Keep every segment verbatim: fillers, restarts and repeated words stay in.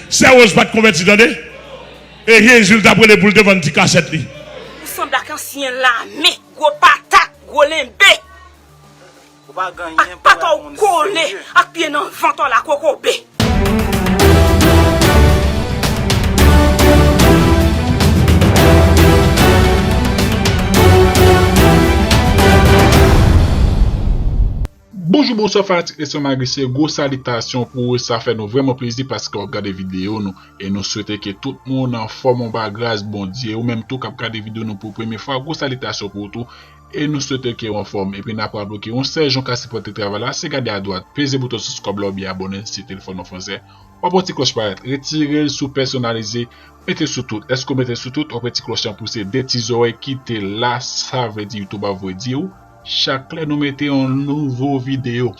Sè Woz pa t konvèti, tande. E Jezi l t ap rele pou l te vann ti kasèt li. Ou sanble ak ansyen lame, gwo patat, gwo lenbe. Ou pa gen anyen pou w rakonte. Ak pata w kole, ak pye nan vant w la kokobe. Bonjou, bonswa fanatik Leson Magrisye, gwo salitasyon pou ou, sa fè nou vrèman plezi paske w ap gade videyo nou, e nou swete ke tout moun anfòm anba gras Bondye, ou menm tou k ap gade videyo nou pou premye fwa, gwo salitasyon pou ou tou, e nou swete ke w anfòm, epi n ap raple w ke yon sèl jan w ka sipòte travay la, se gade adwat, peze bouton sibscribe la oubyen abòne si telefòn ou fransè, w ap wè ti klòch parèt, retire l sou pèsonalize, mete sou tout, èske w mete sou tout, w ap wè ti klòch lan pouse de ti zòrèy ki te la, sa vle di YouTube ap voye di w, chak lè nou mete yon nouvo videyo.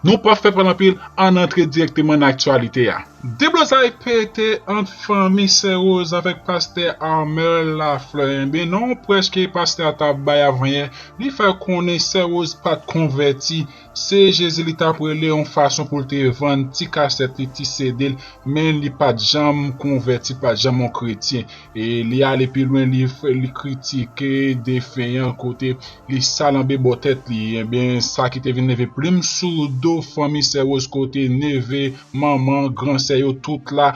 Nou p ap fè pale anpil, ann antre dirèkteman nan aktyalite a. Deblozay pete ant fanmi Sè Woz avèk pastè Armel Lafleur. Ebyen non, prèch ke pastè a t ap bay avanyè, li fè konnen Sè Woz pa t konvèti. Se Jezi li t ap rele yon fason pou l te vann ti kasèt li, ti C D l, men li pa t janm konvèti, li pa t janm yon kretyen. E li ale pi lwen, li fè, li kritike defen an kote li salanbe bò tèt li. Ebyen, sa ki te vin leve plim sou do fanmi Sè Woz kote neve, manman, gran sè yo tout la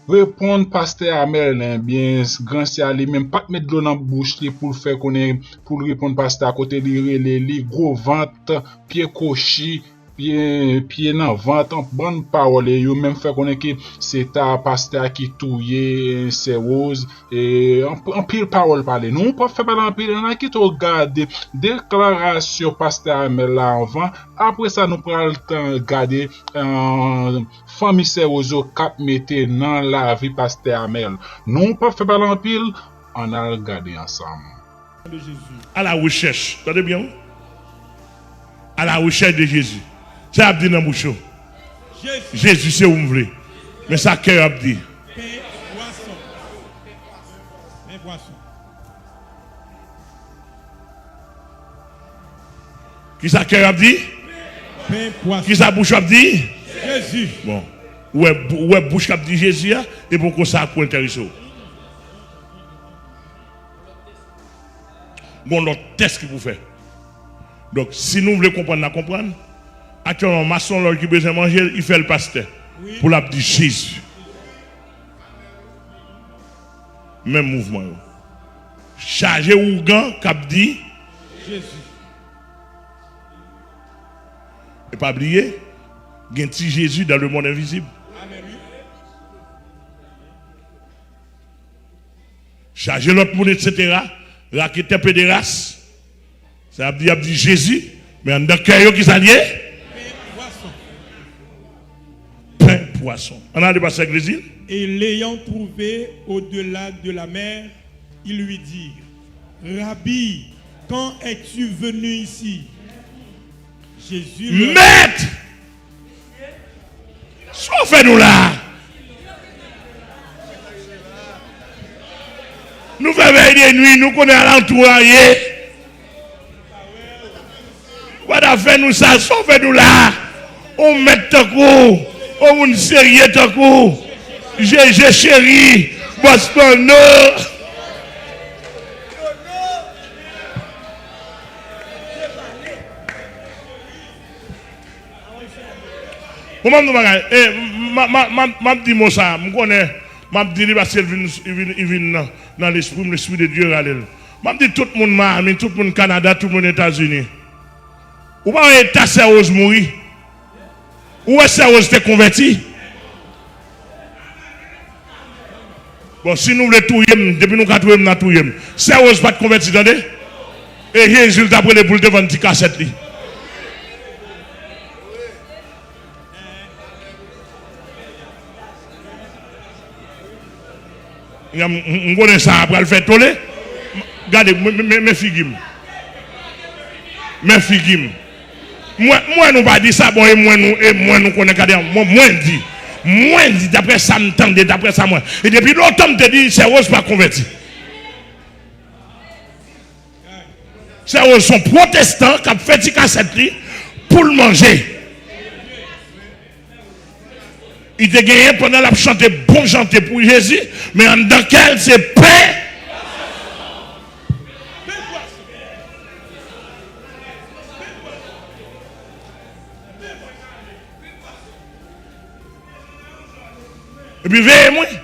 reponn pastè Amèl. Ebyen, gran sè a li menm pa t met dlo nan bouch li pou l fè konnen, pou l reponn pastè a kote li rele li gwo vant, pye kochi, pye, pye nan vant, yon bann pawòl, e yo menm fè konnen ke se ta pastè a ki touye Sè Woz, e anp-, anpil pawòl pale. Nou p ap fè pale anpil, ann al kite w gade deklarasyon pastè Amèl la anvan, apre sa nou pral tan gade, eh, fanmi Sè Woz yo k ap mete nan lavi pastè Amèl. Nou p ap fè pale anpil, ann al gade ansanm. De Jésus. À la recherche. Tande byen, wi. À la recherche de Jésus. Sa y ap di nan bouch yo? Jezi. Jezi, se ou m vle. Men sa kè yo ap di? Pen, pwason. Pen, pwason. Kisa kè yo ap di? Pen, pwason. Kisa bouch yo ap di? Jezi. Bon. Ou wè, ou wè bouch k ap di Jezi a, e poko sa pou enterese w. Gon lòt tès ki pou fè. Donk, si nou vle konprann, n a konprann. Aktyèlman, mason lòj ki bezwen manje, li fè l pastè. Wi. Pou l ap di Jezi. Menm mouvman yo. Chaje ougan k ap di Jezi. E pa bliye, gen ti Jezi dans le monde invisible. Amèn, wi. Chaje lòt moun, etsetera, raketè, pederas. Sa y ap di, y ap di Jezi, men anndan kè yo, kisa l ye? Pen, pwason. Pen, pwason. Ann ale, pastè Grésil. Et l'ayant trouvé au-delà de la mer, ils lui dirent, Rabbi, quand es-tu venu ici? Jésus leur Mèt! Sa w fè nou la a? Nou fè vèy de nwi, nou konnen alantou a ye. Ou pa ta fè nou sa, sa w fè nou la a? On mèt tankou w, on moun serye tankou w, Jezi cheri, bòs panno. Bon, m ap di yon bagay. E, m, m, m, m, m ap di mo sa a. M konnen, m ap di li paske l vin, li vin, li vin nan, nan lespri m, Lespri de Dye rale l. M ap di tout moun Miami, tout moun Kanada, tout moun Etazini. Ou pa wè eta Sè Woz mouri? Ou wè Sè Woz te konvèti? Bon, si nou vle touye m, depi nou ka touye m, n a touye m. Sè Woz pa t konvèti, tande? E Jezi l t ap rele pou l te vann ti kasèt li. M, m, m konnen sa a pral fè tole. Gade, men, men, men figi m. Men figi m. Mwen, mwen nou pa di sa, bon, e mwen nou, e mwen nou konnen, gade, mwen, mwen di. Mwen di, daprè sa m tande, daprè sa mwen. E depi lontan m te di, Sè Woz pa konvèti. Sè Woz se yon pwotestan k ap fè ti kasèt li pou l manje. Li te genyen pandan l ap chante bon chante pou Jezi, men anndan kè l se pen. Epi veye m, wi.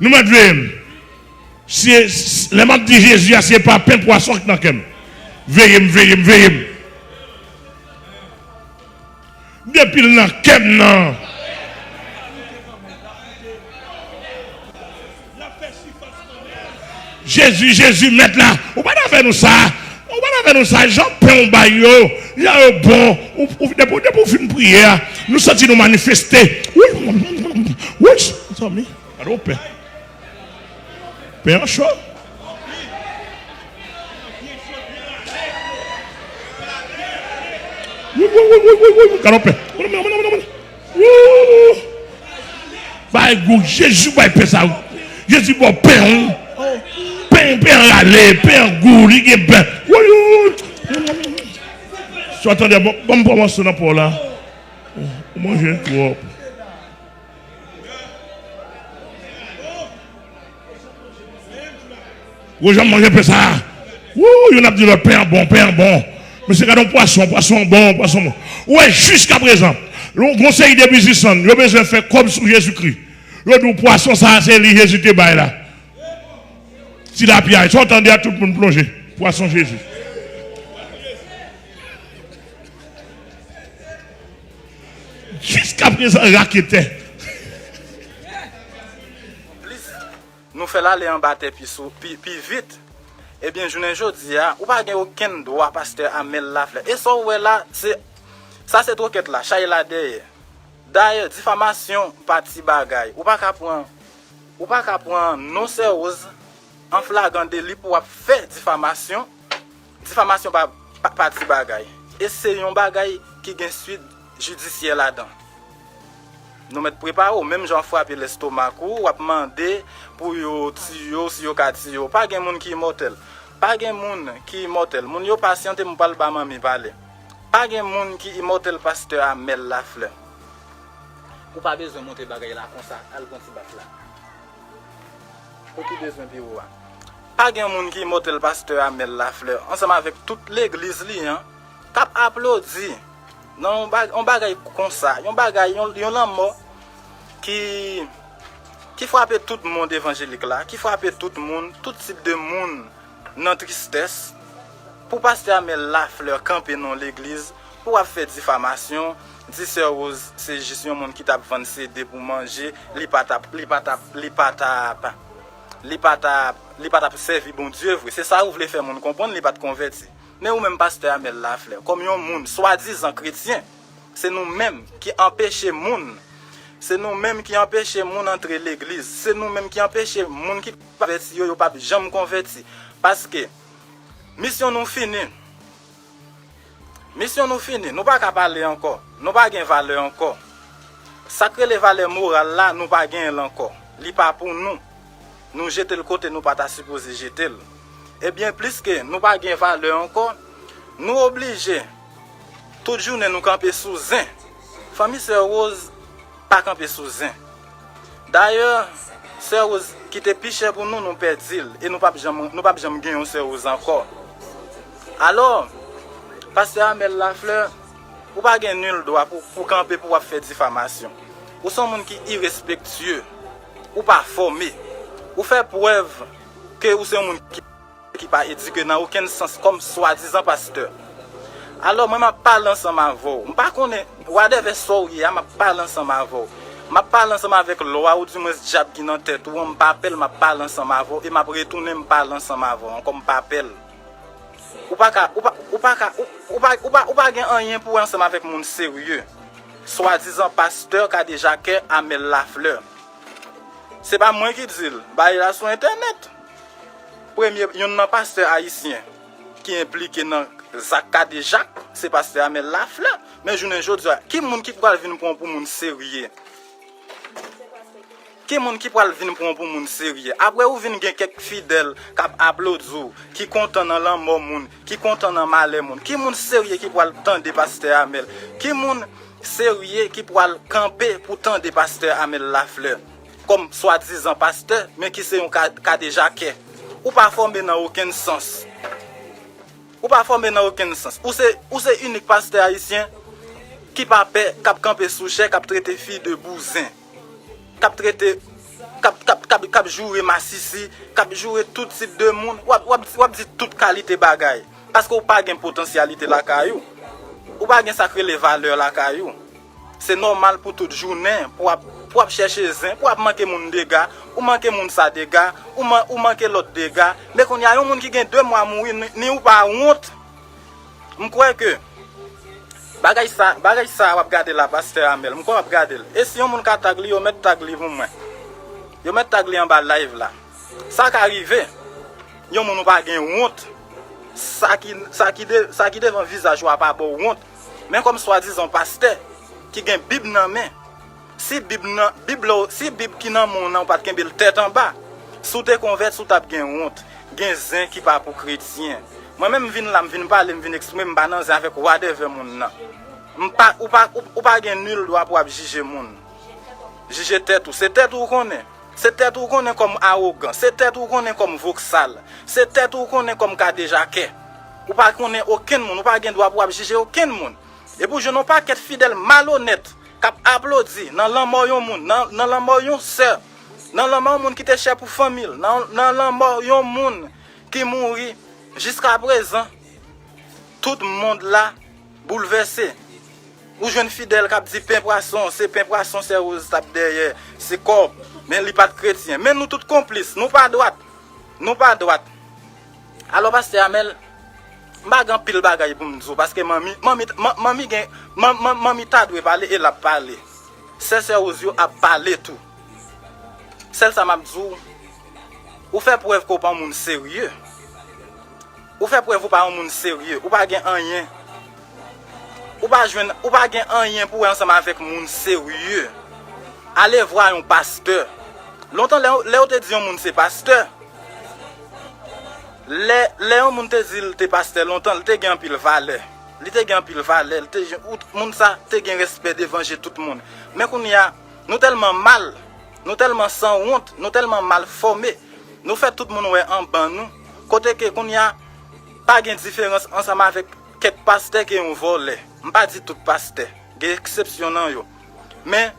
Nou mèt veye m. Si, si, lè m ap di Jezi a, se pa pen pwason k nan kè m. Veye m, veye m, veye m. Depi l nan kè m nan. Jezi, Jezi, mèt la. Ou pa ta fè nou sa. Ou pa ta fè nou sa. Jan pen w bay yo, jan yo bon. Ou, ou, depi, depi w fin priye a, nou santi nou manifeste. Wi, wi, zanmi. Gade w pen. Pen an cho. Wi, wi, wi, wi, wi, wi, gade w pen. Wou! Bay gou, Jezi bay pen sa. Jezi ba w pen, wi. Pen, pen an rale, pen an gou, li gen pen. Wi, wi, wi. Si w tande, bon, bon, bon, manje nan po la. Ou manje twòp. Ou janm manje pen sa a? Wou, youn ap di lòt, pen an bon, pen an bon. Mesye, gade yon pwason, pwason an bon, pwason an bon. Ou wè, jiskaprezan, yon, gon seri de biznismann, yo bezwen fè kòb sou Jezikri. Yo di w pwason sa a, se li Jezi te bay la. Tilapya, sa w tande a, tout moun plonje. Pwason Jezi. Jiskaprezan, raketè. Plis nou fè l ale anba tè pi sou, pi, pi vit, ebyen, jounen jodi a, ou pa gen okenn dwa, pastè Amel Laflè. E sa w wè la, se, sa se twokèt la, chay la dèyè. Dayè, difamasyon pa ti bagay. Ou pa ka pran, ou pa ka pran non Sè Rose an flagran deli pou w ap fè difamasyon. Difamasyon pa, pa, pa ti bagay. E se yon bagay ki gen swit jidisyè ladan. Nou mèt prepare w, menm jan w ap frape lestomak ou, w ap mande pou yo tiye w, si yo ka tiye w. Pa gen moun ki imòtèl. Pa gen moun ki imòtèl. Moun yo pasyante, m pral ba manmi pale. Pa gen moun ki imòtèl, pastè Amel Laflè. Ou pa bezwen monte bagay la konsa, al pran ti baf la. Ou ki bezwen pi wo a. Pa gen moun ki imòtèl, pastè Amel Laflè, ansanm avèk tout legliz li an, k ap aplodi nan yon ba-, yon bagay konsa, yon bagay, yon, yon lanmò ki, ki frape tout mond evanjelik la, ki frape tout moun, tout tip de moun nan tristès, pou pastè Amel Laflè kanpe nan yon legliz, pou w ap fè difamasyon, di Sè Rose se jis yon moun ki t ap vann sede pou manje, li pa t ap, li pa t ap, li pa t ap, li pa t ap, li pa t ap sèvi Bondye vre. Se sa ou vle fè moun konprann, li pa t konvèti. Men ou menm, pastè Amel Laflè, kòm yon moun swadizan kretyen, se nou menm ki anpeche moun, se nou menm ki anpeche moun antre legliz, se nou menm ki anpeche moun ki konvèti yo, yo p ap janm konvèti. Paske misyon nou fini. Misyon nou fini, nou pa ka pale ankò, nou pa gen valè ankò. Sa k rele valè moral la, nou pa genyen l ankò. Li pa pou nou. Nou jete l kote nou pa ta sipoze jete l. Ebyen, pliske nou pa gen valè ankò, nou oblije, tout jounen nou kanpe sou zen. Fanmi Sè Rose pa kanpe sou zen. Dayè, Sè Rose ki te pi chè pou nou, nou pèdi l, e nou p ap janm, nou p ap janm gen yon Sè Rose ankò. Alò, pastè Amel Laflè, ou pa gen nil dwa pou, pou kanpe pou w ap fè difamasyon. Ou se yon moun ki irespektye, ou pa fòme, ou fè prèv ke ou se yon moun ki ki pa edike nan okenn sans kòm swadizan pastè. Alò, mwen, m ap pale ansanm avè w. M pa konnen, wadèvè sa w ye a, m ap pale ansanm avè w. M ap pale ansanm avèk lwa, oudimwens dyab ki nan tèt ou an, m pa pè l, m ap pale ansanm avè w, e m ap retounen m pale ansanm avè w ankò, m pa pè l. Ou pa ka, ou pa, ou pa ka, ou, ou pa, ou pa, ou pa gen anyen pou wè ansanm avèk moun serye. Swadizan pastè kadejakè Amel Laflè. Se pa mwen ki di l, bagay la sou entènèt. Premye, youn nan pastè ayisyen ki enplike nan zak kadejak, se pastè Amel Laflè. Men jounen jodi a, ki moun ki pral vin pran w pou moun serye? Ki moun ki pral vin pran w pou moun serye? Apre ou vin gen kèk fidèl k ap aplodi w, ki kontan nan lanmò moun, ki kontan nan malè moun. Ki moun serye ki pral tande pastè Amel? Ki moun serye ki pral kanpe pou tande pastè Amel Lafleur kòm swadizan pastè, men ki se yon ka- kadejakè. Ou pa fòme nan okenn sans. Ou pa fòme nan okenn sans. Ou se, ou se inik pastè ayisyen ki pa pè, k ap kanpe sou chè, k ap trete fi de bouzen, k ap trete, k ap, k ap, k ap, k ap joure masisi, k ap joure tout tip de moun. W ap, w ap, w ap di tout kalite bagay. Paske ou pa gen potansyalite lakay ou. Ou pa gen sa k rele valè lakay ou. Se nòmal pou tout jounen, pou w ap, pou w ap chèche zen, pou w ap manke moun dega, ou manke moun sa dega, ou, man, ou manke lòt dega. Men kounye a, yon moun ki gen de mwa mouri, ni, ni ou pa wont. M kwè ke bagay sa, bagay sa w ap gade la, pastè Amel, m kwè w ap gade l. E si yon moun ka tag li, yo mèt tag li pou mwen. Yo mèt tag li anba live la. Sa ka rive, yon moun ou pa gen wont. Sa ki, sa ki, de, sa ki devan vizaj ou a pa ba w wont. Men kòm swadizan pastè ki gen Bib nan men, si Bib nan, Bib la, si Bib ki nan men w nan ou pa t kenbe l tèt anba, si w te konvèt, si w t ap gen wont, gen zen ki pa pou kretyen. Mwen menm m vin la, m vin pale, m vin eksprime, m pa nan zen avèk whatever moun nan. M pa, ou pa, ou, ou pa gen nil dwa pou w ap jije moun. Jije tèt ou. Se tèt ou w konnen. Se tèt ou w konnen kòm awogan. Se tèt ou w konnen kòm voksal. Se tèt ou w konnen kòm kadejakè. Ou pa konnen okenn moun. Ou pa gen dwa pou w ap jije okenn moun. Epi w jwenn yon pakèt fidèl malonèt k ap aplodi nan lanmò yon moun, nan, nan lanmò yon sè, nan lanmò yon moun ki te chè pou fanmi l, nan, nan lanmò yon moun ki mouri. Jiskaprezan, tout mond la boulvèse. Ou jwenn fidèl k ap di pen pwason, se pen pwason sè Rose t ap dèyè, se kòb, men li pa t kretyen. Men nou tout konplis, nou pa dwat. Nou pa dwat. Alò, pastè Amel, m pa gen anpil bagay pou m di w, paske manmi, manmi, man- manmi gen, man- man- manmi ta dwe pale e l ap pale. Sè, sè Rose yo ap pale tou. Sèl sa m ap di w, ou fè prèv ke w pa yon moun serye. Ou fè prèv ou pa yon moun serye. Ou pa gen anyen. Ou pa jwenn, ou pa gen anyen pou wè ansanm avèk moun serye. Ale vwa yon pastè. Lontan, lè, lè yo te di yon moun se pastè, lè, lè yon moun te di l te pastè lontan, li te gen anpil valè. Li te gen anpil valè. Li te, ou- moun sa te gen respè devan je tout moun. Men kounye a, nou tèlman mal, nou tèlman sanwont, nou tèlman mal fòme, nou fè tout moun wè anban nou. Kote ke kounye a, pa gen diferans ansanm avèk kèk pastè ke yon vòlè. M pa di tout pastè. Gen eksepsyon nan yo. Men,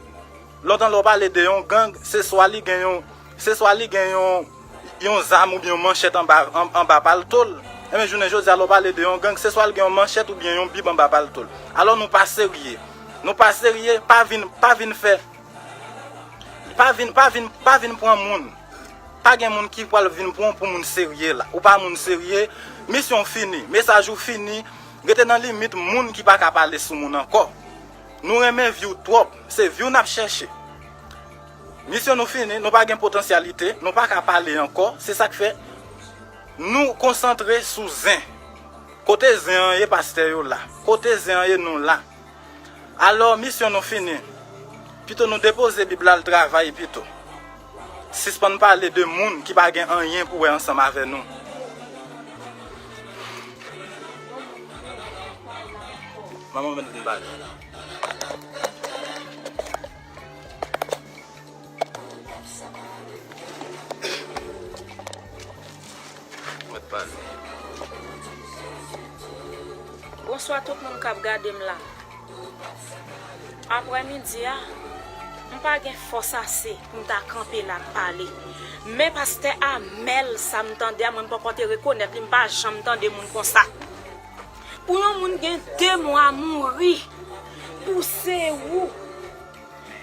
lontan lè w pale de yon gang, se swa li gen yon, se swa li gen yon, yon zam oubyen yon manchèt anba, an- anba palto l. Enben, jounen jodi a, lè w pale de yon gang, se swa l gen yon manchèt oubyen yon bib anba palto l. Alò, nou pa serye. Nou pa serye, pa vin, pa vin fè, pa vin, pa vin, pa vin pran moun. Pa gen moun ki pral vin pran w pou moun serye la. Ou pa moun serye, misyon w fini, mesaj ou fini, rete nan limit moun ki pa ka pale sou moun ankò. Nou renmen vi w twòp, se vi w n ap chèche. Misyon nou fini, nou pa gen potansyalite, nou pa ka pale ankò, se sa k fè nou konsantre sou zen. Kote zen an ye, pastè yo la. Kote zen an ye, nou la. Alò, misyon nou fini. Pito nou depoze Bib la al travay pito. Sispann pale de moun ki pa gen anyen pou wè ansanm avè nou. Manman mèt vin pale. Mèt pale. Bonswa tout moun k ap gade m la. Aprèmidi a, m pa gen fòs ase pou m ta kanpe la ap pale. Men pastè Amèl, sa m tande a, mwen m poko te rekonèt li, m pa janm tande moun konsa. Pou yon moun gen de mwa mouri, pou se ou,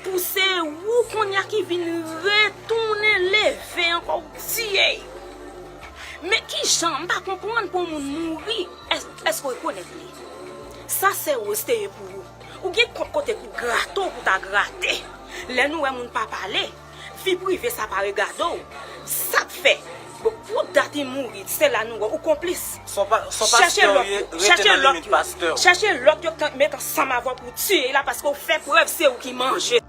pou se ou kounye a ki vin retounen leve ankò, ou tiye. Men kijan, m pa konprann pou yon moun mouri, èske w rekonèt li? Sa sè Rose te ye pou ou. Ou gen kont kote pou grate w pou ta grate. Lè nou wè moun pa pale, vi prive sa pa regade w. Sa k fè, bon, pou dat li mouri, se la nou wè ou konplis. Chèche lòt yo, chèche lòt yo, chèche lòt yo k t ap met ansanm avè w pou tiye la, paske w fè prèv se ou ki manje.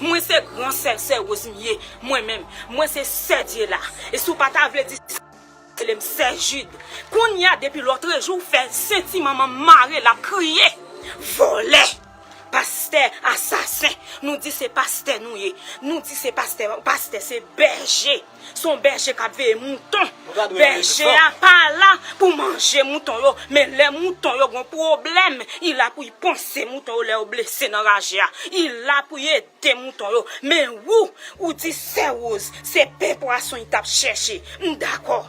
Mwen se gran sè, sè Rose m ye, mwen menm, mwen se sè Dye la. E si w pa ta vle di sa, rele m sè Jid. Kounye a, depi lòtrejou, w fè senti manman m mare, l ap kriye. Vòlè! pastè asasen. Nou di se pastè nou ye. Nou di se pastè, pastè se bèje. Se yon bèje k ap veye mouton. Bèje a pa la pou manje mouton yo, men lè mouton yo gen pwoblèm, li la pou l panse mouton yo lè yo blese nan raje a. Li la pou l ede mouton yo. Men ou, ou di Sè Woz, se pen pwason li t ap chèche. M dakò.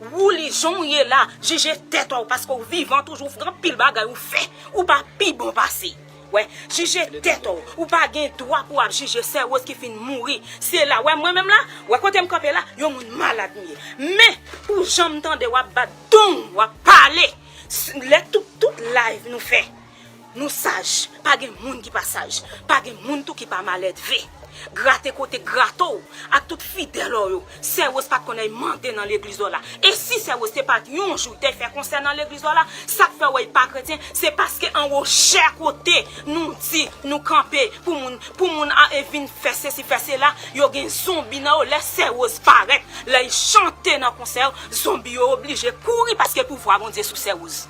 Ou li jan w ye la, jije tèt ou, paske w vivan toujou, w gen anpil bagay ou fè. Ou pa pi bon pase. Wè, jije tèt ou. Ou pa gen dwa pou w ap jije Sè Woz ki fin mouri. Se la, wè mwen menm la, wè kote m kanpe la, yon moun malad m ye. Men, pou jan m tande w ap bat dong, w ap pale, s- lè tout, tout live nou fè, nou saj. Pa gen moun ki pa saj. Pa gen moun tou ki pa maledve. Grate kote grate w, ak tout fidèl ou yo. Sè Woz pa t konn al mande nan legliz ou la. E si Sè Woz te pa t yon jou te fè konsè nan legliz ou la, sa k fè w wè l pa kretyen, se paske anwo chè kote nou di nou kanpe pou moun, pou moun a, e vin fè sesi, fè sela, yo gen zonbi nan yo. Lè Sè Woz parèt, lè l chante nan konsè yo, zonbi yo oblije kouri paske pouvwa Bondye sou Sè Woz.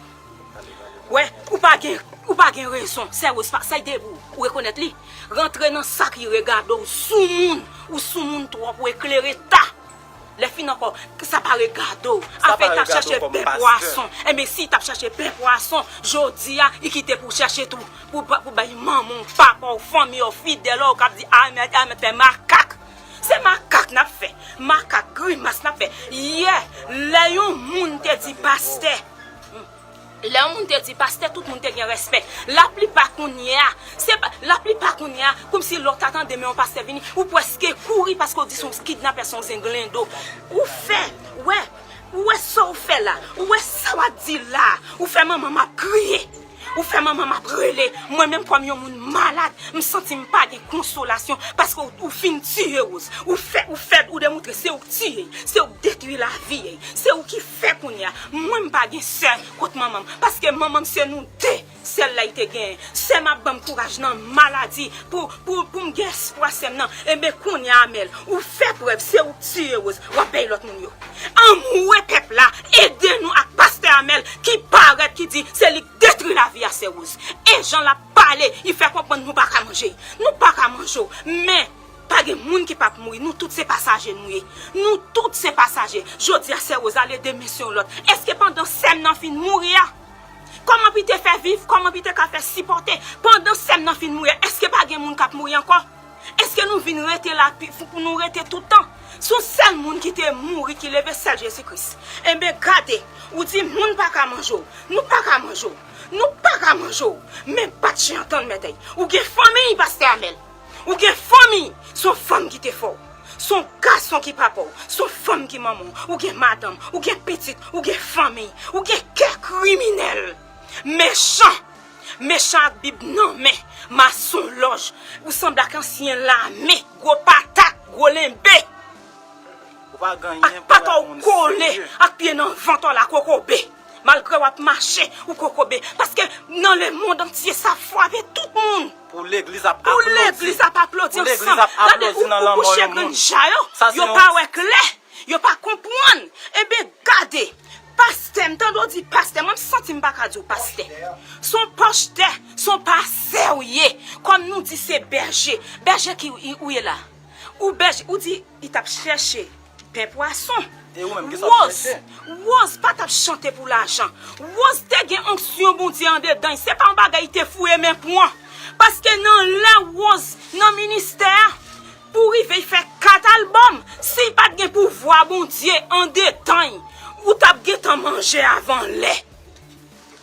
Wè, ou pa gen, ou pa gen rezon. Sè Woz pa, sa y debou, ou rekonèt li. Rantre nan sa ki regade w, soumoun, ou soumoun twòp, ou eklere ta. Lè fin ankò, sa pa regade w. Afè y t ap chèche pen pwason. Enben, si y t ap chèche pen pwason, jodi a, y kite pou chèche tou, pou, pou bay manman w, papa w, fanmi w, fidèl ou k ap di, a, mèt, a, mèt fè makak. Se makak n ap fè. Makak, grimas n ap fè. Yè, lè yon moun te di pastè, Lè yon moun te di pastè, tout moun te gen respè. Laplipa kounye a, se pa, laplipa kounye a, kòmsi lè w ta tande men yon pastè vini, ou prèske kouri paske w di se yon kidnapè, se yon zenglendo. Ou fè, wè, ou wè sa w fè la, ou wè sa w ap di la, ou fè manman m ap kriye, ou fè manman m ap rele. Mwen menm kòm yon moun malad, m santi m pa gen konsolasyon paske w, ou fin tiye Woz. Ou fè, ou fè, ou demoutre se ou k tiye, se ou k detwi lavi, se ou ki fè kounye a. Mwen m pa gen sè kot manman m, paske manman m se nou de sèl la li te genyen. Sè m ap ban m kouraj nan maladi pou, pou, pou m gen espwa sè m nan. Enben kounye a Amèl, ou fè prèv, se ou k tiye Woz, w ap bay lòt moun yo. Anmwe pèp la, ede nou ak pastè Amèl ki parèt, ki di se li k detwi lavi a sè Woz. E jan l ap pale, li fè konprann nou pa ka manje. Nou pa ka manje w. Men, pa gen moun ki p ap mouri. Nou tout se pasaje nou ye. Nou tout se pasaje. Jodi a sè Woz ale, demen se yon lòt. Èske pandan sè m nan fin mouri a, kòman pou l te fè viv? Kòman pou l te ka fè sipòte? Pandan sè m nan fin mouri a, èske pa gen moun k ap mouri ankò? Èske nou vin rete la pi- pou, pou nou rete tout tan? Se yon sèl moun ki te mouri, ki leve, sèl Jezi Kris. Enben gade, ou di moun pa ka manje w. Nou pa ka manje w. Nou pa ka manje w. Men bat chen an tann mèt ay. Ou gen fanmiy, pastè Amèl. Ou gen fanmiy. Se yon fanm ki te fè w. Se yon gason ki papa w. Se yon fanm ki manman w. Ou gen madanm. Ou gen pitit. Ou gen fanmiy. Ou gen kè kriminèl. Mechan. Mechan ak bib nan men. Masonlòj. Ou sanble ak ansyen lame. Gwo patat. Gwo lenbe. Ou pa gen anyen pou wè moun serye. Ak pye nan vant w la kokobe. Malgre w ap mache, ou kokobe. Paske nan lemonn antye sa frape tout moun. Pou legliz ap aplodi. Pou legliz ap aplodi ansanm. Gade, ou, ou kouche grenn ja yo. Yo pa wè klè. Yo pa konprann. Enben, gade. Pastè, m tande w di pastè. Mwen, m santi m pa ka di w pastè. Se yon pastè, se yon pastè w ye. Kòm nou di se bèje. Bèje ki ou ye la. Ou bèje, ou di, li t ap chèche pen pwason. E ou menm, kisa w ap chèche? Woz, Woz pa t ap chante pou lajan. Woz te gen onksyon Bondye andedan l. Se pa yon bagay li te fouye men pran. Paske nan lè Woz nan ministè a, pou rive fè kat albòm, si l pa t gen pouvwa Bondye andedan l, ou t ap gentan manje avan lè.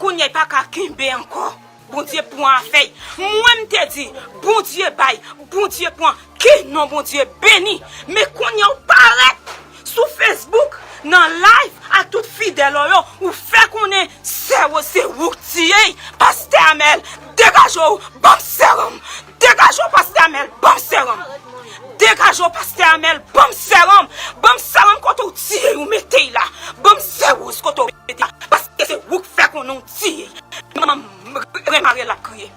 Kounye a, l pa ka kenbe ankò. Bondye pran afè l. Mwen, m te di, Bondye bay, Bondye pran, ke non Bondye beni. Men kounye a, ou parèt sou Facebook, nan live, ak tout fidèl ou yo, ou fè konnen sè Woz se ou k tiye l. Pastè Amèl, degaje w, ban m sèran m. Degaje w, pastè Amèl, ban m sèran m. Degaje w, pastè Amèl, ban m sèran m. Ban m sèran m kote w tiye l, ou mete l la. Ban m sè Woz kote w mete l la. Paske se ou k fè konnen w tiye l. Manman m renmare l ap kriye.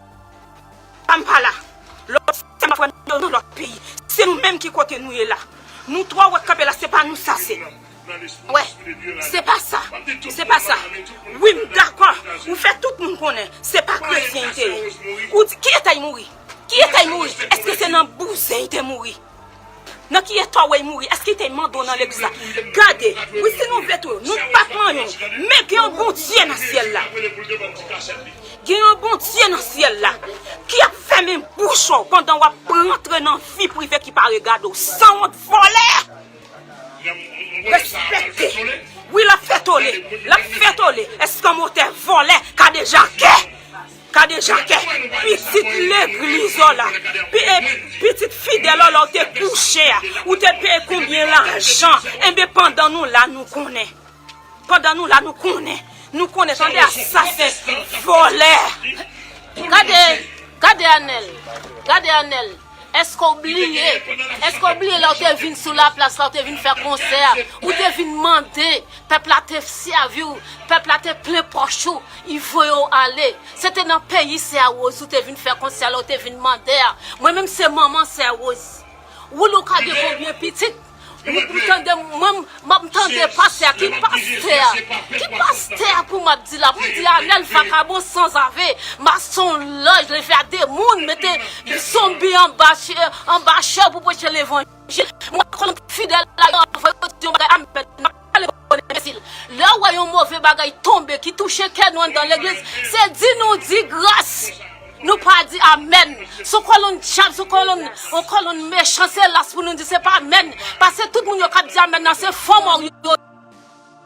Pa m pa la. Lòt sè m ap wè m nan lòt peyi. Se nou menm ki kote nou ye la. Nou twa w ap kanpe la, se pa nou sa se. Wè, se pa sa. Se pa sa. Wi, m dakò. Ou fè tout moun konnen se pa kretyen li te ye. Ou di, ki eta l mouri? Ki eta l mouri? Èske se nan bouzen li te mouri? Nan ki eta w wè l mouri? Èske li te mande w nan legliz la? Gade, wi, si nou vle tou, nou pa t manyen w. Men gen yon Bondye nan syèl la. Gen yon Bondye nan syèl la ki ap fèmen bouch ou pandan w ap rantre nan vi prive ki pa regade w. Sanwont, vòlè! Respekte. Wi, l ap fè tole. L ap fè tole. Eskanmotè, vòlè, kadejakè. Kadejakè. Pitit legliz w la. Pi-, e, pitit fidèl w la, ou te kouche a. Ou te peye konbyen lajan? Enben, pandan nou la, nou konnen. Pandan nou la, nou konnen. Nou konnen, tande, asasen, vòlè. Gade, gade Anèl. Gade Anèl. Èske w bliye? Èske w bliye lè w te vin sou laplas la, w te vin fè konsè a? Ou te vin mande, pèp la te sèvi w, pèp la te plen pòch ou, li voye w ale. Se te nan peyi Sè Woz ou te vin fè konsè a, lè w te vin mande a. Mwen menm se manman Sè Woz. Woulou ka gen konbyen pitit? M tande, mwen, m ap tande pastè a, ki pastè a? Ki pastè a pou m ap di la? Pou m di Anèl vakabon sanzave, masonlòj, leve a demoun, mete zonbi anba chè, anba chè pou preche levanjil. Mwen konn fidèl la, yo anvoye yo di yon bagay, amèn. N ap pale bon enbesil. Lè w wè yon move bagay tonbe ki touche kè nou anndan legliz, se di nou di gras. Nou pa di amèn. Se yon kolonn djab, se yon kolonn, yon kolonn mechan, se las pou nou di se pa amèn. Paske tout moun yo k ap di amèn nan se fò mò yo,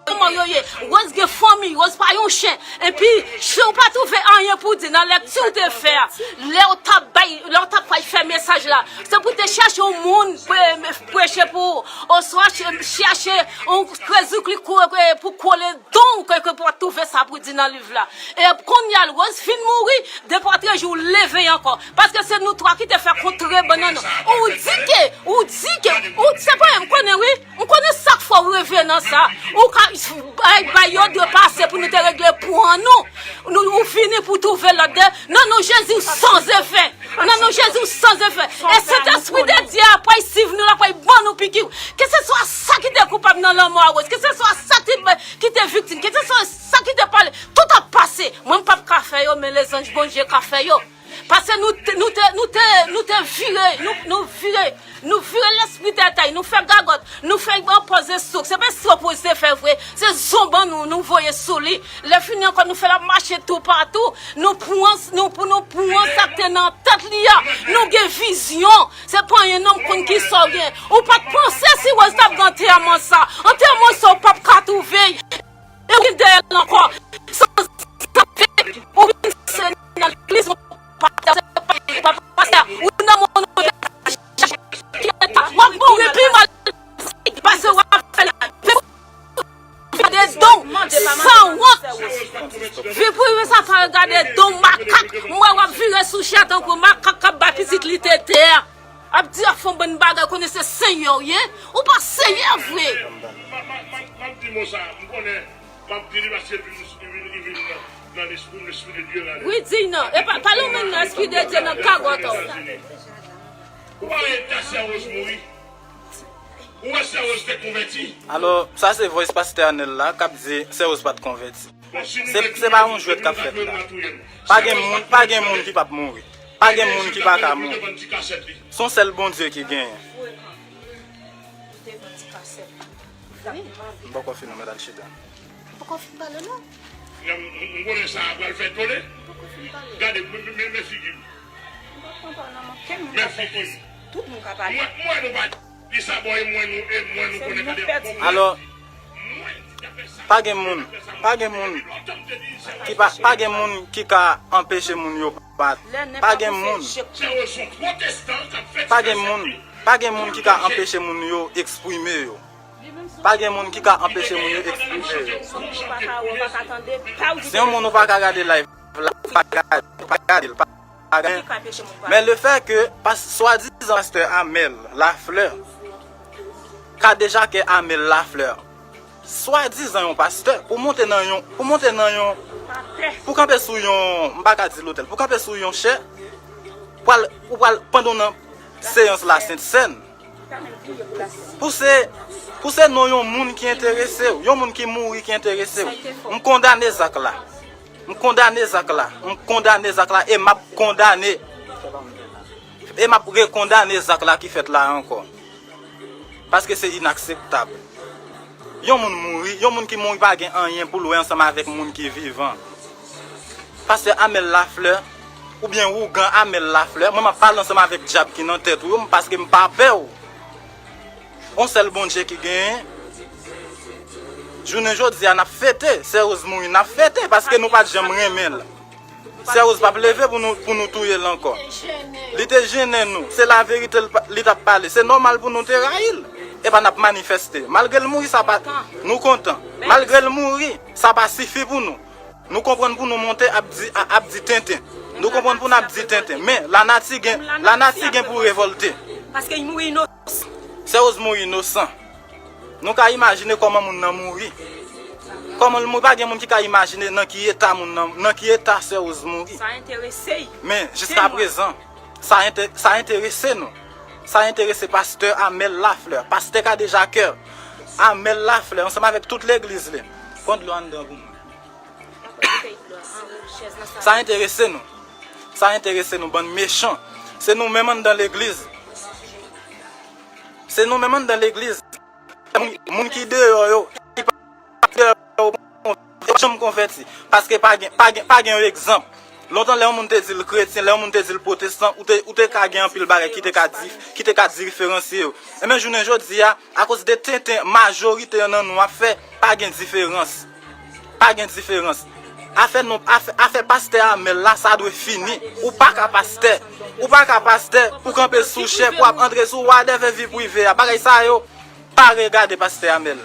fò mò yo ye. Woz gen fanmi, Woz pa yon chen. Epi, si w pa twouve anyen pou di nan lèkti w te fè a, lè w t ap bay, lè w t ap pral fè mesaj la, se pou w te chèche yon moun pre-, preche pou ou, oswa che-, chèche yon krezou ki kou-, pou kole don ke, ke pou w twouve sa pou di nan liv la. E kounye a, Woz fin mouri, depi w trè jou, leve ankò. Paske se nou twa ki te fè kontreban nan nou. Ou di ke, ou di ke, ou, se pa, m konnen wi. M konnen sa k fè w reve nan sa. Ou ka bay, bay yo dwe pase pou nou te regle pwen nou. Nou, ou vini pou twouve lòt de. Nan non Jezi, w san zefè. Nan non Jezi, w san zefè. E Sentespri de Dye a pral swiv nou, l ap pral ban nou piki. Keseswa sa ki te koupab nan lanmò a Woz, keseswa sa ki, ki te viktim, keseswa sa ki te pale, tout ap pase. Mwen, m p ap ka fè yo, men lezanj Bondye ka fè yo. Paske nou te, nou te, nou te, nou te vire, nou, nou vire, nou vire lespri tètay, nou fè gagòt, nou fè yon poze souk. Se pa estropoz te fè vre, se zonban nou, nou voye sou li. Lè fini ankò, nou fè l ap mache toupatou. Nou pran, nou, pou nou pran sa k te nan tèt li a. Nou gen vizyon. Se pa anyen non, m konn ki sa w gen. Ou pa t panse si Woz t ap gen antèman sa. Antèman sa, ou p ap ka twouve l. E ou vin dèyè l ankò. San, san, ou vin se nan legliz, ou pa, ou pa, ou nan moun, w ap mouri pi mal. Paske w ap fè l, gade don, sanwont. Vin pou sa pa gade don makak. M wè w ap vire sou chè tankou makak k ap bay pitit li tete a. Ap di ap fè yon bann bagay, konnen se senyè w ye. Ou pa senyè vre. M ap di mo sa, m konnen, m ap di li paske li vin, li vin, li vin nan, nan lespri m, lespri de Dye la. Wi, di non. E pa, pale w menm nan lespri de Dye nan gagòt ou. Ou pa wè eta Sè Woz mouri? Ou wè Sè Woz te konvèti? Alò, sa se voice pastè Anèl la, k ap di Sè Woz pa t konvèti. Se, se pa yon jwèt k ap fèt la. Pa gen moun, pa gen moun ki p ap mouri. Pa gen moun ki pa ka mouri. Se yon sèl Bondye ki genyen. M poko fin non, mèt al chita. Ou poko fin pale non. M, m, m konnen sa a pral fè tole. Ou poko fin pale. Gade, men, men, men figi m. M pa konprann non, men figi m. Tout moun ka pale. Mwen, mwen nou pa di sa, bon, e mwen nou, e mwen nou konnen kade. Alò, pa gen moun, pa gen moun ki pa, pa gen moun ki ka anpeche moun yo pa, pa gen moun, pa gen moun, pa gen moun ki ka anpeche moun yo eksprime yo. Pa gen moun ki ka anpeche moun yo eksprime yo. Se yon moun ou pa ka gade live la, ou pa gade, ou pa gade l, pa gen. Men le fè ke pas-, swadizan pastè Amel Lafleur, kadejakè Amel Lafleur, swadizan yon pastè, pou monte nan yon, pou monte nan yon, pou kanpe sou yon, m pa ka di lotèl, pou kanpe sou yon chè, pral, ou pral pandan w nan seyans la Sent Sèn, Pou se, pou se non yon moun ki enterese w, yon moun ki mouri ki enterese w. M kondane zak la. M kondane zak la. M kondane zak la e m ap kondane. E m ap rekondane zak la ki fèt la ankò. Paske se inakseptab. Yon moun mouri, yon moun ki mouri pa gen anyen pou l wè ansanm avèk moun ki vivan. Pastè Amel Lafleur, oubyen ougan Amel Lafleur, mwen m ap pale ansanm avèk dyab ki nan tèt ou yo, paske m pa pè w. On sèl Bondye ki genyen. Jounen jodi a, n ap fete. Sè Rose mouri, n ap fete, paske nou pa t janm renmen l. Sè Rose p ap leve pou nou, pou nou touye l ankò. Li te jennen nou. Se laverite l pa- li t ap pale. Se nòmal pou nou te rayi l. Epa n ap manifeste. Malgre l mouri, sa pa. Nou kontan. Malgre l mouri, sa pa sifi pou nou. Nou konprann pou nou monte ap di, a- ap di tenten. Nou konprann pou n ap di tenten. Men, lanati gen, lanati gen pou revòlte. Paske li mouri inosan. Sè Rose mouri inosan. Nou ka imajine kòman moun nan mouri. Kòman l mouri, pa gen moun ki ka imajine nan ki eta moun nan, nan ki eta Sè Rose mouri. Sa enterese y. Men, jiska prezan, sa ente- sa enterese nou. Sa enterese pastè Amel Lafleur, pastè Kadejakè, Amel Lafleur, ansanm avèk tout legliz li. Pran dlo anndan pou mwen. Sa enterese nou. Sa enterese nou, bann mechan. Se nou menm anndan legliz. Se nou menm anndan legliz. Moun, moun ki deyò yo, ki pa deyò yo, yo pa janm konvèti. Paske pa gen, pa gen, pa gen yon egzanp. Lontan, lè yon moun te di l kretyen, lè yon moun te di l pwotestan, ou te, ou te ka gen anpil bagay ki te ka di, ki te ka diferansye yo. Enben, jounen jodi a, akoz de tenten majorite nan nou ap fè, pa gen diferans. Pa gen diferans. Afè non, afè, afè pastè Amel la, sa dwe fini. Ou pa ka pastè. Ou pa ka pastè pou kanpe sou chè, pou ap antre sou whatever vi prive a. Bagay sa yo, pa regade pastè Amel.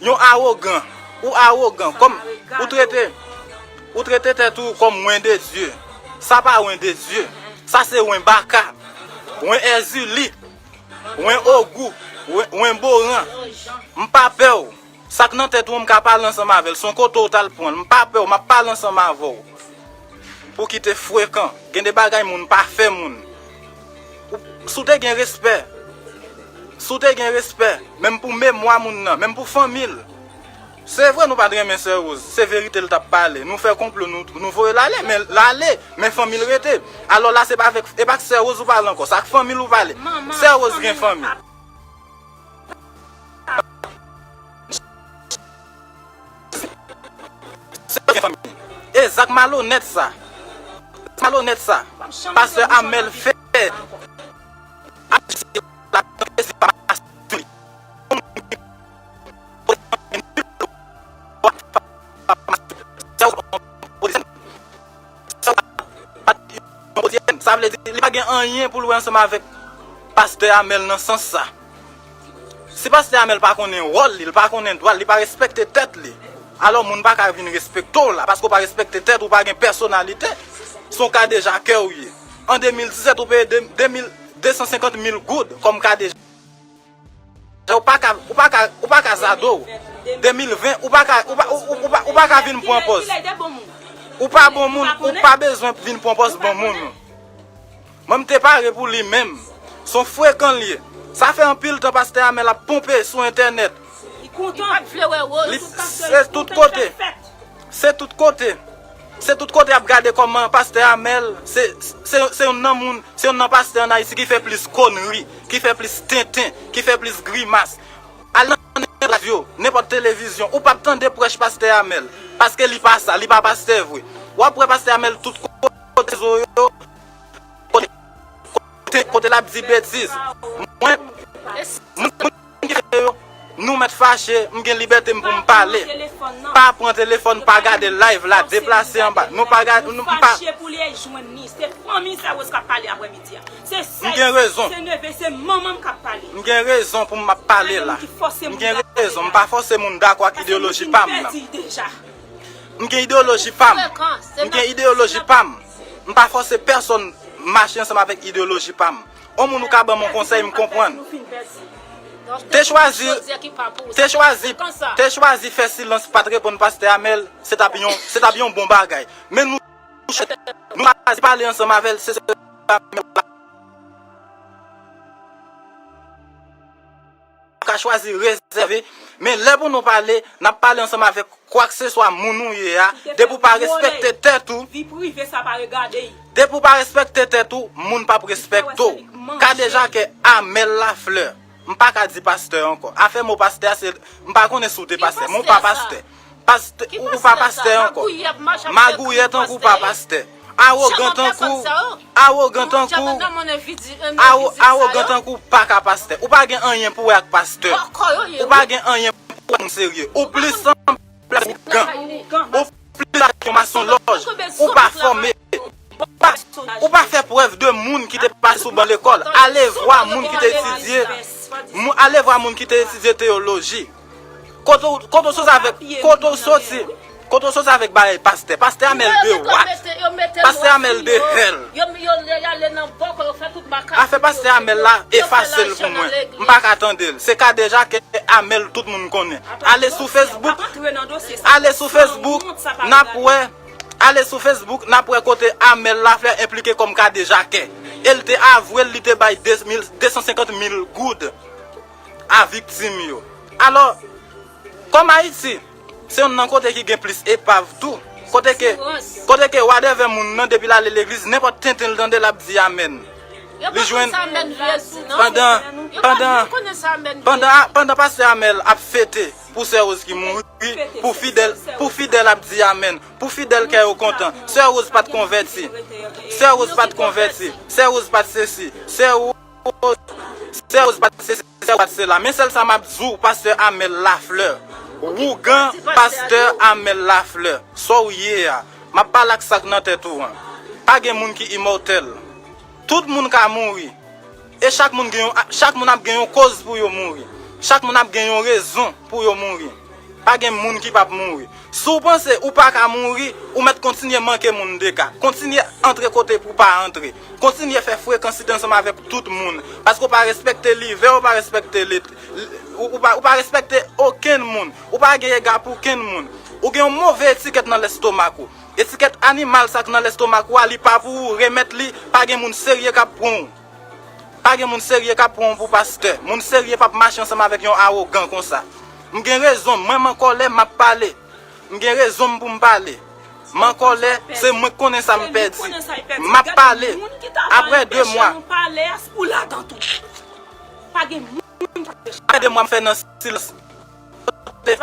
Yon awogan. Ou awogan. Kòm ou trete, ou trete tèt ou kòm mwen de Dye. Sa pa wen de Dye. Sa se wen baka. Wen èzili. Wen ogou. Wen, wen boran. M pa pè w. Sa k nan tèt ou an, m ka pale ansanm avè l. Se yon kote w t al pran l. M pa pè w, m ap pale ansanm avè w. Pou kite frekan. Gen de bagay moun pa fè moun. Ou- si w te gen respè, si w te gen respè, menm pou memwa moun nan, menm pou fanmi l. Se vre nou pa t renmen Sè Rose, se verite l t ap pale. Nou fè konplo, nou, nou voye l ale, men l ale, men fanmi l rete. Alò la, se pa avèk, e pa ak Sè Rose ou pale ankò, se ak fanmi l ou pale. Sè Rose gen fanmi. Se yon fanmi. E zak malonèt sa. Zak malonèt sa. Pastè Amel fè. Sa vle di, li pa gen anyen pou l wè ansanm avèk pastè Amel nan sans sa. Si pastè Amel pa konnen wòl li, li pa konnen dwa l, li pa respekte tèt li, alò moun pa ka vin respekte w la, paske w pa respekte tèt ou, pa gen pèsonalite. Se yon kadejakè ou ye. An de mil disèt, ou peye de, de mil, de san senkant mil goud kòm kadejakè. Ou pa ka, ou pa ka, ou pa ka zado. De mil ven, ou pa ka, ou pa, ou, ou, ou pa, ou pa ka vin pran pòz. Ou pa bon moun, ou pa bezwen vin pran pòz bon moun. Mwen, m te pare pou li menm. Se yon frekan l ye. Sa fè anpil tan pastè Amel ap ponpe sou entènèt. Li kontan. Li pa t vle wè Rose. Li, se tout kote. Se tout kote. Se tout kote y ap gade kòman pastè Amel, se, se, se youn nan moun, se youn nan pastè ann Ayiti ki fè plis konri, ki fè plis tenten, ki fè plis grimas. Al nan nenpòt radyo, nenpòt televizyon, ou p ap tande prèch pastè Amel. Paske li pa sa, li pa pastè vre. W ap wè pastè Amel tout kote rezo yo, kote, kote, kote l ap di betiz. Mwen, moun, moun ki fè yo, nou mèt fache, m gen libète m pou m pale. Pa pran telefòn, pa gade live la, deplase anba. Nou pa gade, nou pa. Fache pou li jwenn li. Se fanmi sa Rose k ap pale aprèmidi a. Se sè, se neve, se manman m k ap pale. M gen rezon pou m ap pale la. M gen rezon, m pa fòse moun dakò ak ideyoloji pa m nan. M gen ideyoloji pa m. M gen ideyoloji pa m. M pa fòse pèsonn mache ansanm avèk ideyoloji pa m. On moun ou ka ban m yon konsèy, m konprann. Te chwazi, te chwazi, te chwazi fè silans, pa t reponn pastè Amel, se t ap yon, se t ap yon bon bagay. Men nou, nou chwazi pale ansanm avè l, se sa. ka chwazi rezève. Men lè pou nou pale, n ap pale ansanm avèk kwakseswa moun ou ye a. Depi w pa respekte tèt ou, depi w pa respekte tèt ou, moun p ap respekte w. Kadejakè Amel Lafleur. M pa ka di pastè ankò. Afè mo pastè a, se, m pa konnen si w te pastè, men w pa pastè. Pastè, ou, ou pa pastè ankò. Magouyè tankou pa pastè. Awogan tankou, awogan tankou, awo-, awogan tankou pa ka pastè. Ou pa gen anyen pou wè ak pastè. Ou pa gen anyen pou wè ak moun serye. Ou plis sanble ak ougan. Ou plis ak yon masonlòj. Ou pa fòme. Ou pa, ou pa fè prèv de moun ki te pase sou ban lekòl. Ale vwa moun ki te etidye. Mou-, ale vwa moun ki te etidye teyoloji. Kote w, kote w soti avèk, kote w soti, kote w soti avèk bagay pastè. Pastè Amel de what? Pastè Amel de hell. Afè pastè Amel la, efase l pou mwen. M pa ka tande l. Se Kadejakè Amel tout moun konnen. Ale sou Facebook, ale sou Facebook, n ap wè, ale sou Facebook, n ap wè kote Amel Lafleur enplike kòm kadejakè. E l te avwe l, li te bay de mil, de san senkant mil goud a viktim yo. Alò, kòm Ayiti, se youn nan kote ki gen plis epav tou. Kote ke, kote ke whatever moun nan, depi l ale legliz, nenpòt tenten l tande, l ap di amèn. Li jwenn pandan, pandan, pandan, pandan pastè Amel ap fete pou sè Rose ki mouri, pou fidèl, pou fidèl ap di amèn, pou fidèl kè yo kontan. Sè Rose pa t konvèti. Sè Rose pa t konvèti. Sè Rose pa t sesi. Sè Rose, sè Rose pa t sesi, sè Rose pa t sela. Men sèl sa m ap di w, pastè Amel Lafleur. Wougan pastè Amel Lafleur. Sa w ye a. M ap pale ak sa k nan tèt ou an. Pa gen moun ki imòtèl. Tout moun ka mouri. E chak moun gen yon, chak moun ap gen yon koz pou yo mouri. Chak moun ap gen yon rezon pou yo mouri. Pa gen moun ki p ap mouri. Si w panse ou pa ka mouri, ou mèt kontinye manke moun dega. Kontinye antre kote pou w pa antre. Kontinye fè frekansit ansanm avèk tout moun. Paske w pa respekte livè, w pa respekte lit-, ou, ou pa, ou pa respekte okenn moun. Ou pa gen ega pou okenn moun. Ou gen yon move etikèt nan lestomak ou. Etikèt animal sa k nan lestomak ou a, li pa pou ou, remèt li, pa gen moun serye k ap pran w. Pa gen moun serye k ap pran w pou pastè. Moun serye p ap mache ansanm avèk yon awogan konsa. M gen rezon m, mwen m an kòlè, m ap pale. M gen rezon m pou m pale. M an kòlè, se mwen k konnen sa m pèdi. M ap pale. Apre de mwa. Apre de mwa m fè nan silans. Kote,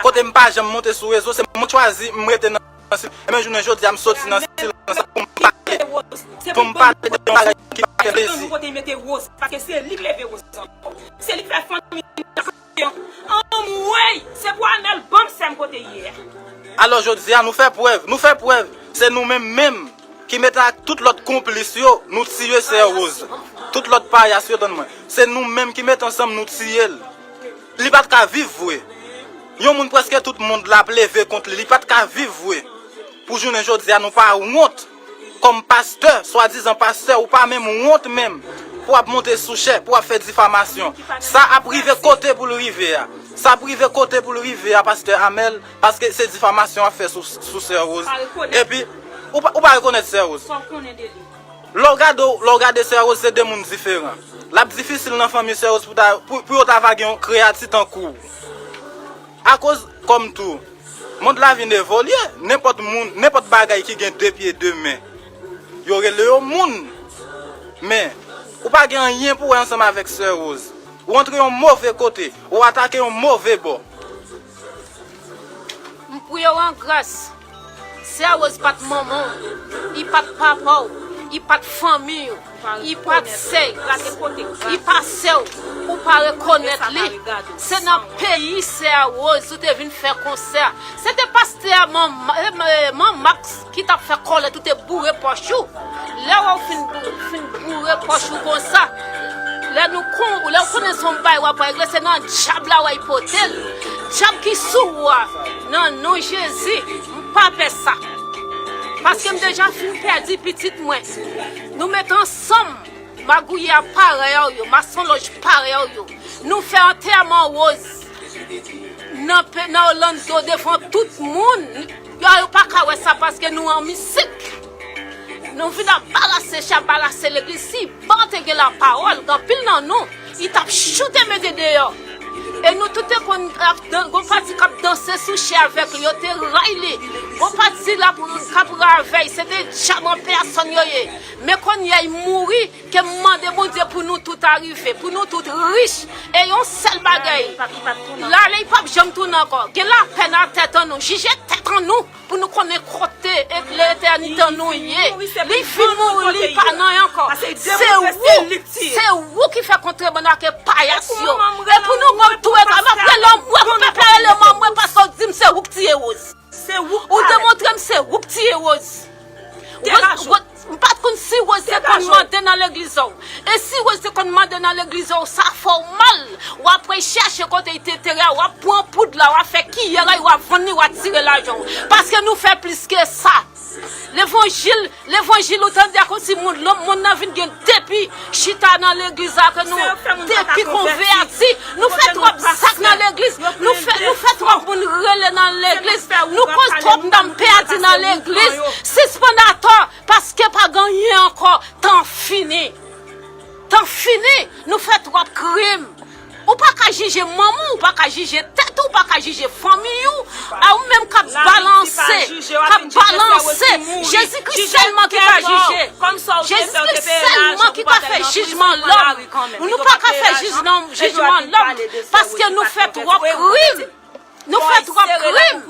kote m pa janm monte sou rezo, se mwen k chwazi, m rete nan silans. Ebyen, jounen jodi a, m soti nan silans pou m pale. Pou m pale de yon bagay ki pa fè plezi. Kote l mete Rose, paske se li k leve Rose ankò. Se li k fè fanmi an. Anmwey! Se pou Amel ban m sè m kote l ye a. Alò, jodi a, nou fè prèv. Nou fè prèv. Se nou menm menm ki mete ak tout lòt konplis yo, nou tiye sè Rose. Tout lòt payas yo, tann mwen. Se nou menm ki mete ansanm, nou tiye l. Li pa t ka viv vre. Yon moun prèske tout mond la ap leve kont li. Li pa t ka viv vre. Pou jounen jodi a, nou pa wont. Kòm pastè, swadizan pastè, ou pa menm wont menm. Pou w ap monte sou chè, pou w ap fè difamasyon. Sa ap rive kote pou l rive a. Sa ap rive kote pou l rive a, pastè Amel, paske se difamasyon w ap fè sou, sou sè Rose. Epi, ou pa, ou pa rekonèt sè Rose. Lè w gade, lè w gade sè Rose, se de moun diferan. L ap difisil nan fanmi sè Rose pou ta, pou, pou yo ta va gen yon kreyati tankou w. Akoz, kòm tou, mond la vin evolye, nenpòt moun, nenpòt bagay ki gen de pye, de men, yo rele yo moun. Men, ou pa gen anyen pou wè ansanm avèk sè Rose. Ou antre yon move kote, ou atake yon move bò. M priye w an gras. Sè Rose pa t manman w, li pa t papa w, li pa t fanmi w, li pa t sè w, li pa sè w, ou pa rekonèt li. Se nan peyi sè Rose ou te vin fè konsè. Se te pastè Man, Man, Man Max ki t ap fè kòlèt, ou te boure pòch ou. Lè w fin, fin boure pòch ou konsa, lè nou kon, lè w konnen se yon bagay w ap regle, se nan dyab la w al pote l. Dyab ki sou ou a, nan non Jezi, m pa pè sa. Paske m deja fin pèdi pitit mwen. Nou met ansanm, magouyè parèy yo, masonlòj parèy yo. Nou fè antèman Rose nan pe-, nan Orlando devan tout moun. Yo, yo pa ka wè sa paske nou an misik. Nou vin ap barase chè, barase legliz. Si Ban te gen lapawòl, gen anpil nan nou, li t ap choute mete deyò. E nou tout te konn ap dan- gon pati k ap danse sou chè avèk li, yo te ray li. Gon pati l ap k ap ravèy, se te dyab an pèsòn yo ye. Men kounye a, l mouri, ke m mande Bondye pou nou tout arive, pou nou tout rich. E yon sèl bagay, l ale, l p ap janm tounen ankò. Gen lapè nan tèt an nou, jije tèt an nou. Pou nou konnen kote e letènite nou ye. Li fin mouri, li pa nan ankò. Se ou, se ou ki fè kontrebann ak payas yo. E pou nou menm tou, e m ap rele w, mwen, pèp la rele m, mwen, paske w di m se ou k tiye Rose. Ou demontre m se ou k tiye Rose. Rose, Rose, m pa t konn si Rose te konn mande nan legliz ou. E si Rose te konn mande nan legliz ou, sa fè w mal. W ap al chèche kote li te antere a, w ap pran poud la, w ap fè kiyè a, w ap vann li, w ap tire lajan w. Paske nou fè plis ke sa. Levanjil, levanjil, ou tande a, kòmsi moun, lòm, moun nan vin gen depi chita nan legliz la ke nou, depi konvèti, nou fè twòp zak nan legliz, nou fè, nou fè twòp moun rele nan legliz, nou koz twòp nanm pèdi nan legliz. Sispann atò, paske pa gen anyen ankò, tan fini. Tan fini, nou fè twòp krim. Ou pa ka jije manman w, ou pa ka jije tèt ou, ou pa ka jije fanmi w. A ou menm k ap balanse, k ap balanse. Jezikri sèlman ki ka jije. Jezikri sèlman ki ka fè jijman lòm. Nou pa ka fè jijman, jijman lòm. Paske nou fè twòp krim. Nou fè twòp krim.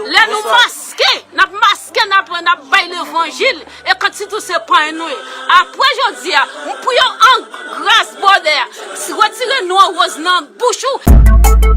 Lè nou maske, n ap maske, n ap, n ap bay levanjil. E kantik tou se panye nou ye. Apre jodi a, m priye w an gras, brother. Retire non Rose nan bouch ou.